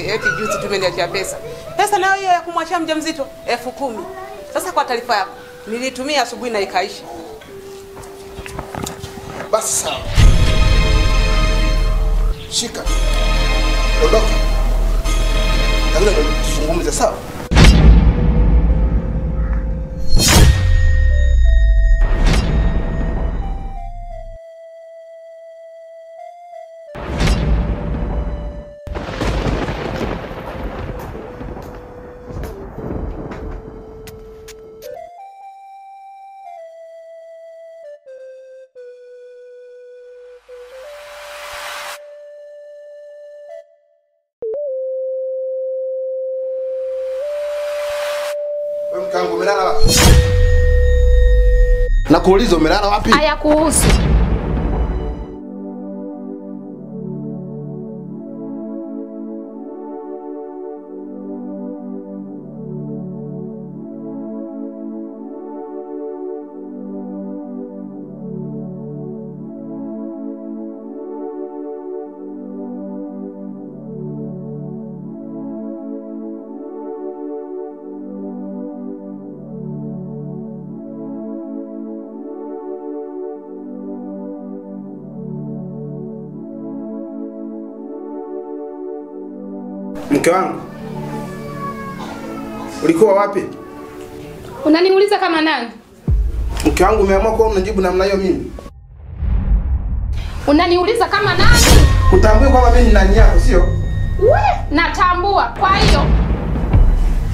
Eti juzi tumeniachia pesa. Pesa nayo hiyo ya kumwachia mjamzito 10,000. Sasa kwa taarifa yako, nilitumia asubuhi na ikaisha. Basi sawa. Shika. Ondoka. Ndio tuzungumze sawa? Na kuuliza umelala wapi? Haya kuhusu. Mke wangu, ulikuwa wapi? Unaniuliza kama nani? Mke wangu, umeamua kuwa unajibu namna hiyo mimi? Unaniuliza kama nani? Utambui kwamba mimi ni nani yako, sio? We, natambua. Kwa hiyo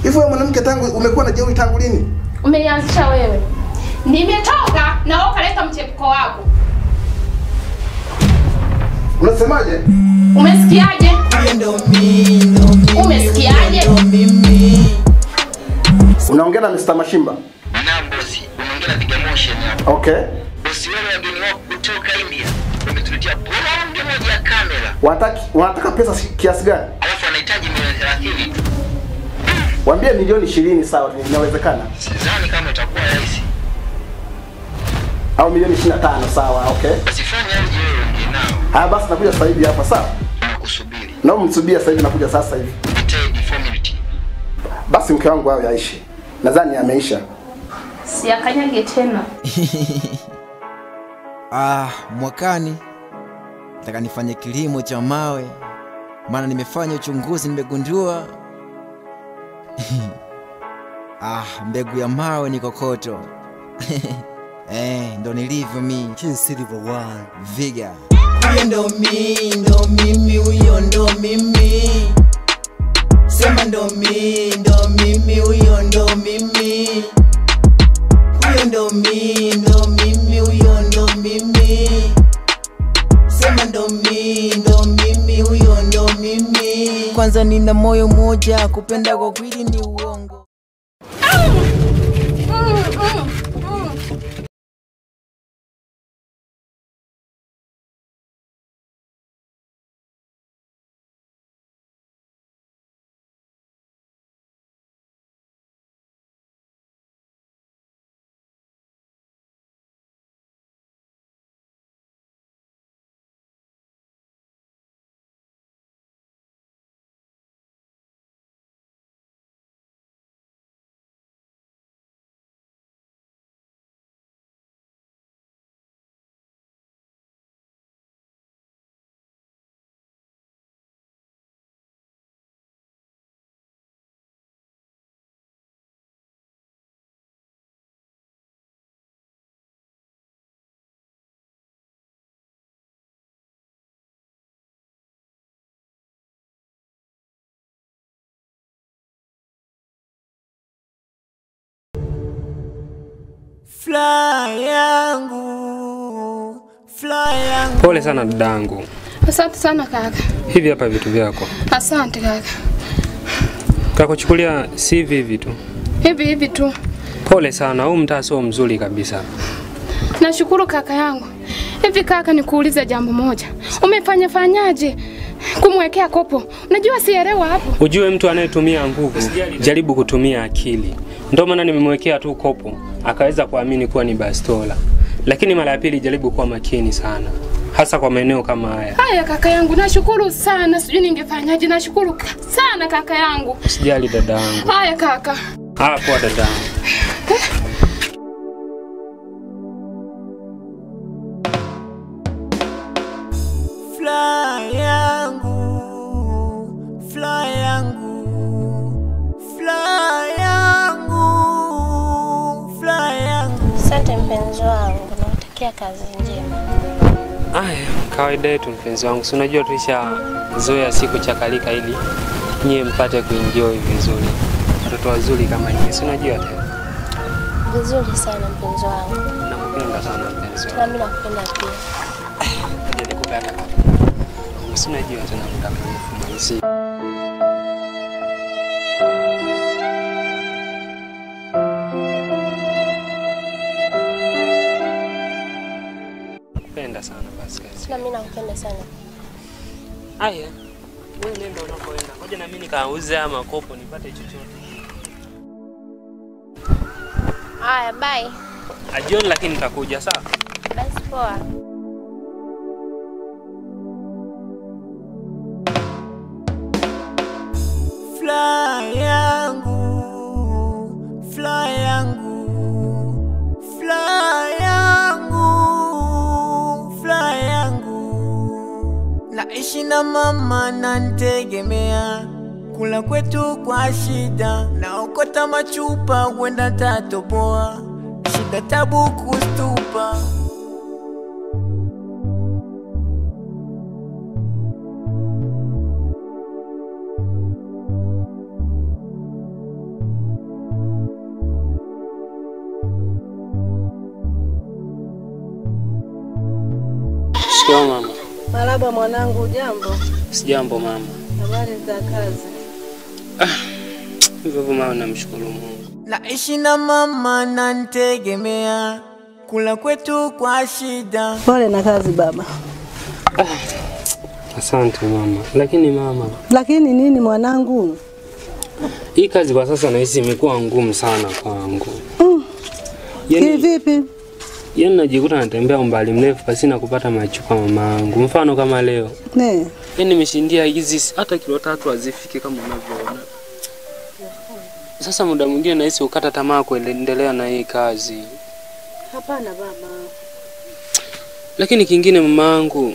hivyo wewe mwanamke tangu umekuwa na jeuri tangu lini? Umenianzisha wewe. Nimetoka na wewe ukaleta mchepuko wako. Unasemaje? Umesikiaje? Umesikiaje? Unaongea na Mr. Mashimba? Naam bosi, unaongea na Big Motion hapa. Okay. Bosi wewe wageni wako kutoka India wametuletea bonge moja ya kamera. Wanataka pesa kiasi gani? Alafu wanahitaji milioni 30. Waambie milioni 20 sawa, inawezekana. Sidhani kama itakuwa rahisi. Au milioni 25 sawa, okay. Basi fanya aje wewe ongea nao. Haya basi nakuja sasa hivi hapa sawa? Nakusubiri. Na msubiri sasa hivi, nakuja sasa hivi. Basi mke wangu hayo yaishi. Nadhani ameisha. Siakanyage tena. Ah, mwakani nataka nifanye kilimo cha mawe. Maana nimefanya uchunguzi nimegundua ah, mbegu ya mawe ni kokoto. Ndo nilivyo mimi. Silver One. Viga. Huyo ndo mimi, ndo mimi, huyo ndo mimi. Sema ndo mimi, ndo mimi, huyo ndo mimi. Huyo ndo mimi, ndo mimi, huyo ndo mimi. Sema ndo mimi, ndo mimi, huyo ndo mimi. Kwanza nina moyo mmoja, kupenda kwa kweli ni uongo. Fly yangu, fly yangu. Pole sana dadangu. Asante sana kaka. Hivi hapa vitu vyako. Asante kaka. Kakuchukulia si hivi hivi tu. Hivi hivi tu. Pole sana, huu mtaa sio mzuri kabisa. Nashukuru kaka yangu. Hivi kaka nikuulize jambo moja. Umefanya fanyaje kumwekea kopo? Unajua sielewa hapo. Ujue mtu anayetumia nguvu, jaribu kutumia akili. Ndio maana nimemwekea tu kopo, akaweza kuamini kuwa ni bastola. Lakini mara ya pili jaribu kuwa makini sana. hasa kwa maeneo kama haya. Haya kaka yangu, nashukuru sana, sijui ningefanyaje. Nashukuru sana kaka yangu. Usijali dada yangu. Haya kaka. Haya poa dada yangu. Fly yangu, fly yangu, fly yangu, fly yangu. Asante mpenzi wangu, nakutakia kazi njema. Aya, kawaida yetu mpenzi wangu. Si unajua tulishazoea siku chakalika ili nyie mpate kuenjoy vizuri. Watoto wazuri kama nyie, si unajua tena. Vizuri sana mpenzi wangu. Nakupenda sana mpenzi wangu. Na mimi nakupenda pia. Ngoja nikupe hata kaka. Si unajua tena muda mrefu mwenzi. Nakupenda sana basi kazi. Na mimi nakupenda sana. Aya, wewe nenda unakoenda. Ngoja na mimi nikauze haya makopo nipate chochote. Aya, bye. Ajioni lakini nitakuja, sawa? Basi poa. Fly yangu, fly yangu, fly yangu, fly yangu. Naishi na mama na nitegemea, kula kwetu kwa shida, naokota machupa kwenda tatoboa, shida tabu kustupa. Shikamoo mama. Marhaba mwanangu, jambo? Sijambo mama. Habari za kazi? Hivyo mama, namshukuru Mungu. Naishi na mama na nitegemea, kula kwetu kwa shida. Pole na kazi baba. Asante mama. Lakini mama. Lakini nini mwanangu? Hii kazi kwa sasa nahisi imekuwa ngumu sana kwangu. Yaani vipi? Yaani najikuta natembea umbali mrefu pasina kupata machupa mamangu. Mfano kama leo. Ne. Yaani nimeshindia hizi hata kilo 3 hazifiki kama unavyoona. Sasa muda mwingine nahisi ukata tamaa kuendelea na hii kazi. Hapana baba. Lakini kingine mamangu,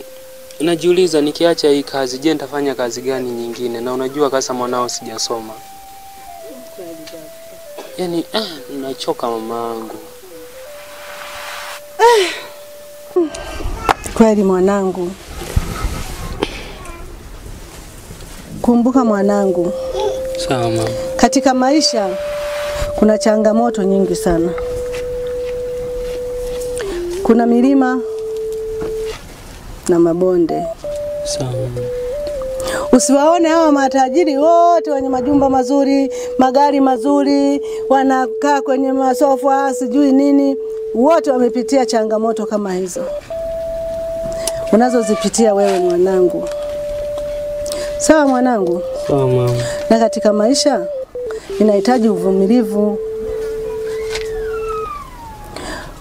najiuliza nikiacha hii kazi, je, nitafanya kazi gani nyingine? Na unajua kasa mwanao sijasoma. Yaani nachoka mamangu. Kweli mwanangu. Kumbuka mwanangu. Sawa mama. Katika maisha kuna changamoto nyingi sana. Kuna milima na mabonde. Sawa mama. Usiwaone hawa matajiri wote wenye majumba mazuri, magari mazuri, wanakaa kwenye masofa, sijui nini. Wote wamepitia changamoto kama hizo unazozipitia wewe mwanangu. Sawa mwanangu? Sawa mama. Na katika maisha inahitaji uvumilivu.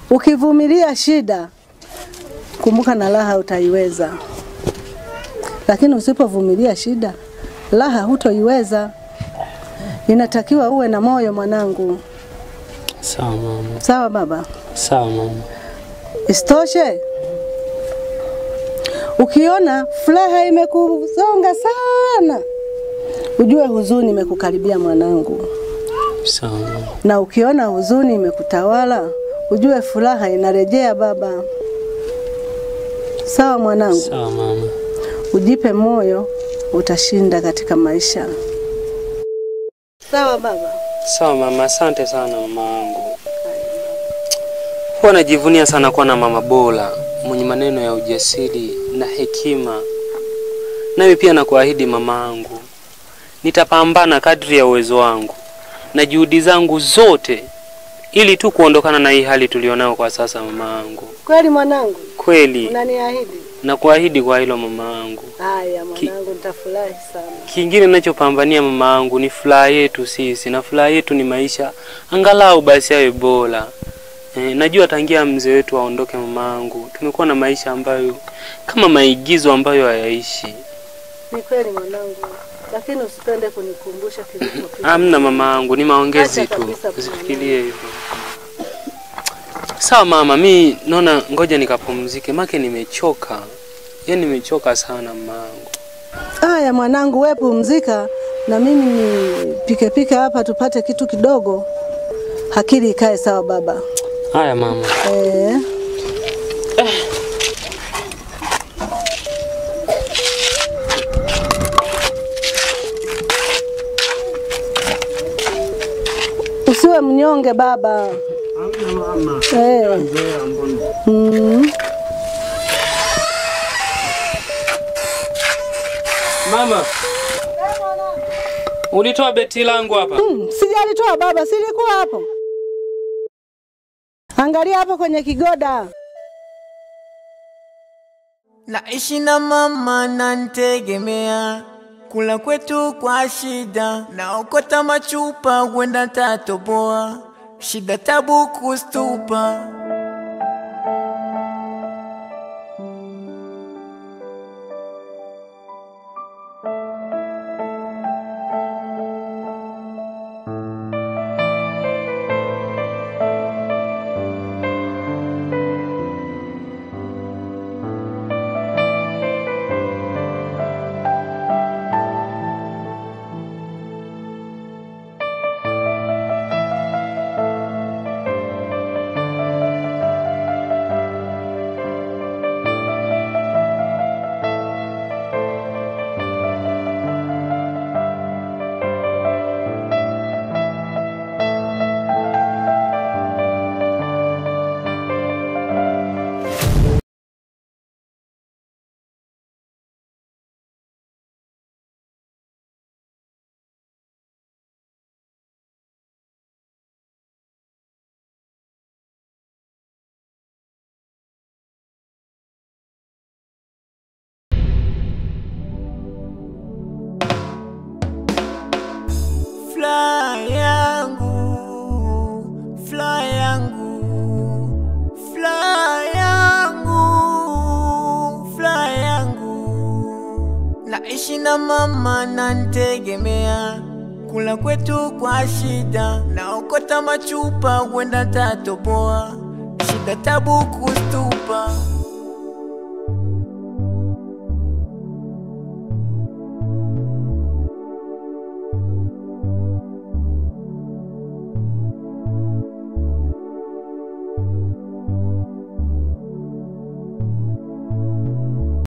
Ukivumilia shida, kumbuka na raha utaiweza. Lakini usipovumilia shida, raha hutoiweza. Inatakiwa uwe na moyo mwanangu. Sawa mama. Sawa baba? Sawa mama. Isitoshe, ukiona furaha imekuzonga sana, ujue huzuni imekukaribia mwanangu. Sawa mama. Na ukiona huzuni imekutawala, ujue furaha inarejea baba. Sawa mwanangu? Sawa mama. Ujipe moyo, utashinda katika maisha. Sawa baba? Sawa mama, asante sana mama wangu. Huwa najivunia sana kuwa na mama bora, mwenye maneno ya ujasiri na hekima. Nami pia nakuahidi mama wangu, nitapambana kadri ya uwezo wangu na juhudi zangu zote ili tu kuondokana na hii hali tulionao kwa sasa mama wangu. Kweli mwanangu? Kweli. Unaniahidi? Nakuahidi kwa hilo mama wangu. Haya mwanangu, nitafurahi sana. Kingine ninachopambania mama wangu ni furaha yetu sisi, na furaha yetu ni maisha angalau basi yawe bora. Najua tangia mzee wetu aondoke mamangu, tumekuwa na maisha ambayo kama maigizo ambayo hayaishi. Ni kweli mwanangu, lakini usipende kunikumbusha kilichopita. Hamna mamangu, ni maongezi tu. Usifikirie hivyo. Sawa mama, mi naona ngoja nikapumzike, make nimechoka. Yaani nimechoka sana mamangu. Haya mwanangu, wewe pumzika na mimi nipike pike hapa tupate kitu kidogo. Akili ikae sawa baba. Haya mama. Usiwe mnyonge baba. Mama. Mama. Ulitoa beti langu hapa? Sijalitoa baba, silikuwa hapo. Angalia hapo kwenye kigoda. Naishi na mama na ntegemea, kula kwetu kwa shida, naokota machupa kwenda tatoboa, shida tabu kustupa. Fly yangu, fly yangu, fly yangu, fly yangu. Naishi na mama na ntegemea, kula kwetu kwa shida, naokota machupa kwenda tatoboa, shida tabu kustupa.